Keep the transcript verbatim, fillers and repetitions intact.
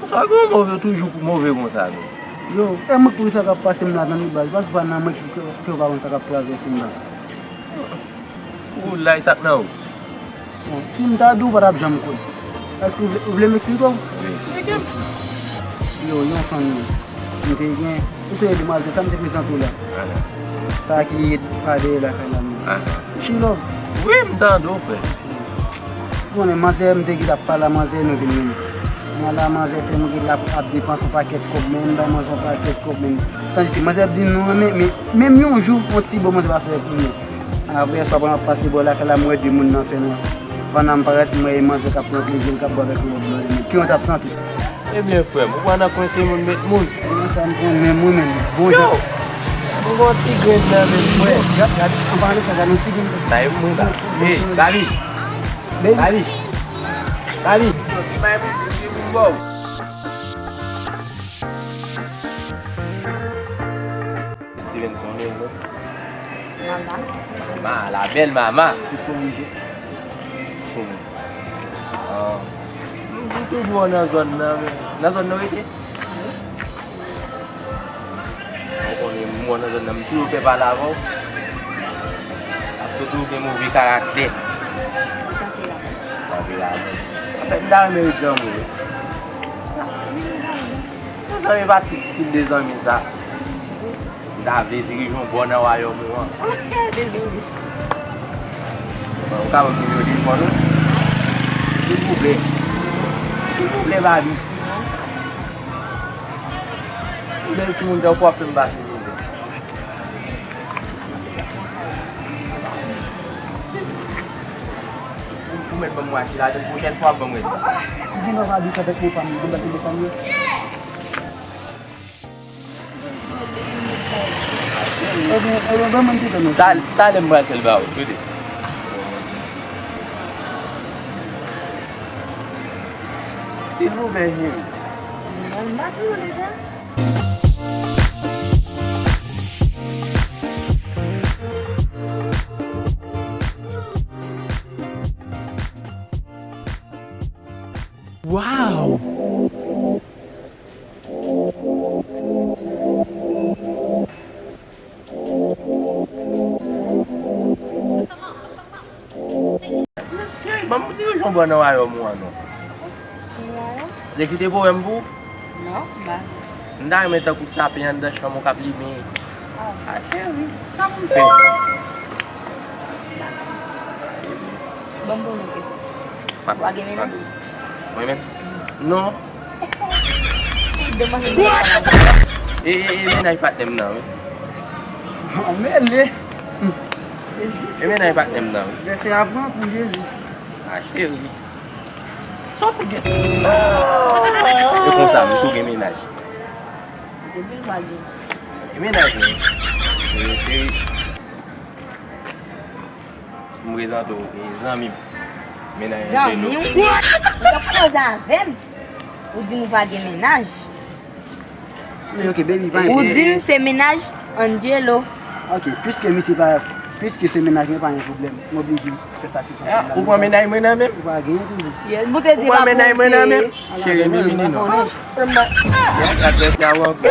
Sa gen yon move toujou pou move konsa, non. Yo, e mwen poukisa k ap pase m la nan li baz? Baz pa nan mwen ki, ki, ki pa konn sa k ap travèse m baz. Ou lay sa k nan ou. Bon, si m ta di w, w pa t ap janm kwè. Èske w vle, w vle m eksplike w? Wi. Yo, yon fanmi m te gen, ou se demwazèl sa m te prezante w la. Sa ki pa dèyè lakay la menm. She love. Wi, m tande w, frè. Konnen manzè, m te gentan ap pale a manzè, nou vin mennen. Kounye a la, manzè fè m ret la ap depanse yon pakèt kòb, men m bay manzè yon pakèt kòb, men. Tandiske manzè ap di nou renmen, men menm yon jou, yon ti bo manzè pa fè pou mwen. Apre sa, pandan m ap pase bò lakay la, m wè de moun nan fènwa. Pandan m parèt, m wè e manzè k ap pran plezi l, k ap bwè avèk yon lòt blòdè, men pi yon t ap santi. Ebyen, frè m, ou pa nan kwen se moun met moun. Mwen sa m konnen, mwen menm, bon jan. Ou gon ti grenn nan men, frè. Gad, gad, anpalan de sa, gad yon ti grenn. Sa e mwen sa. Hey, Gaby. Baby. Gaby. Gaby. Yo, se bay mwen, se mwen, bò. Stevenson, men, men. Mama. Mama, la belle mama. Ou sonje. Sonje. Ah. M toujou nan zòn nan, men. Nan zòn nan, rete? Ou konnen mwen nan zòn nan, m toujou pè pale avè w. Paske w toujou gen move karaktè. Ou tanpe la. Tanpe la, men. Anfèt, m ta renmen ret zanmi w, wi. Sa, vin zanmi. Yon zanmi pa ti stil de zanmi sa. M ta vle dirije yon bò nan wayòm ou an. Dezole. Bon, ou ka ban m nimewo telefòn ou? Silvouplè. Silvouplè, baby. Yon bèl timoun tankou w ap fè m pase, silvouplè. Ou, ou mèt ban m wè si ladan pwochèn fwa, ban m wè sa. Ou gen dwa pa di sa avèk mwen, fanmi, ban m telefòn yo. Ebyen, ebyen, ban mwen ti tan. Tal-, talè m pral fè l ba ou, tande. Silvouplè, cheri. Mwen, m pa toujou deja. Wow! Cheri, ban m dirije yon bò nan wayòm ou an non. Wayòm? Rezide pwoblèm pou ou? Non, m pa. M ta renmen tankou sapen anndan chanm ou k ap limen. Ah. Ah, cheri, sa pou m fè? Ban m poze w kesyon. Ou pa gen mennaj? Mwen menm? Non. E, e, e mennaj patnè m nan, wi. Mele. E mennaj patnè m nan, wi. Vèsè a pran kou Jezi. A cheri. Sa w fout gen? E konsa, m tou gen mennaj. Depi l pa gen. E mennaj mwen. E cheri. M prezante w, e, zanmi m. Mennaj Angelo. Zanmi w? Ou t ap koze avè m? Ou di m ou pa gen mennaj. Men ok, baby, pa gen pwoblèm. Ou di m se mennaj Angelo. Ok, piske misye pa, piske se mennaj mwen, pa gen pwoblèm. M oblije fè sakrifis ansanm. Ou pran mennaj mwen nan men m? Ou pa gen pwoblèm. Ou pran mennaj mwen nan men m? Cheri, m vini non. Gad vèsè a ou ankò.